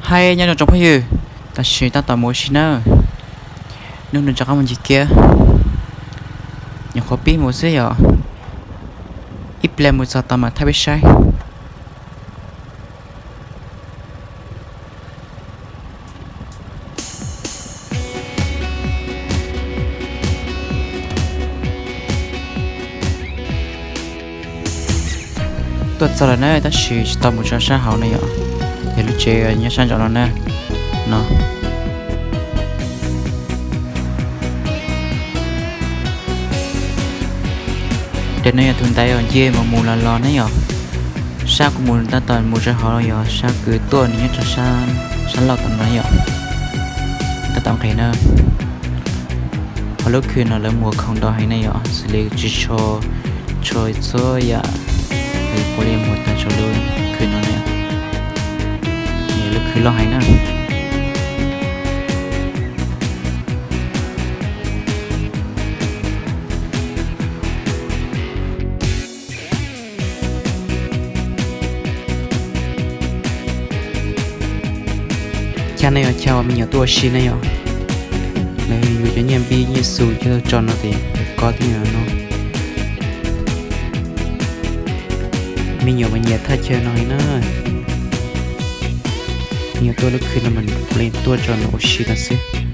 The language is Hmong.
Hais nyob zoo tsoom phooj ywg, tam sim tab tom mus ua si nawb. Hnub no rov qab mus ncig kiab, nyuam qhuav pib mus xwb yom. Ib pliag mus txog tod mam thaij peb saib. Tuaj txog lawm na, tab sis tsis tau mus tso sab hauv na yom. Yog lub tsev nyob sab nraum no na, no. Tes no yog tus ntaiv uas nce mus mus los los ne yom. Sab kuv mus tab tom mus rau hauv yog sab kws tuaj nws nyob rau sab laug tom no yom. Tab tom nqis na. Hauv lub khw no lawv muag khoom ntau heev ne yom, xws li tsis tsho, tsho txhua yam, puav leej muag tag rau lub khw no ne. Lub khw loj heev na. Chav no yog chav uas me nyuam tuaj ua si na yom. Lawv yuav cov nyiaj npib nyiaj xu coj tso no ces lawv kov tib no. Me nyuam mas nyiam thaj chaw no li na. Me nyuam tuaj lub khw no mas puav leej tuaj tso no ua si no xwb.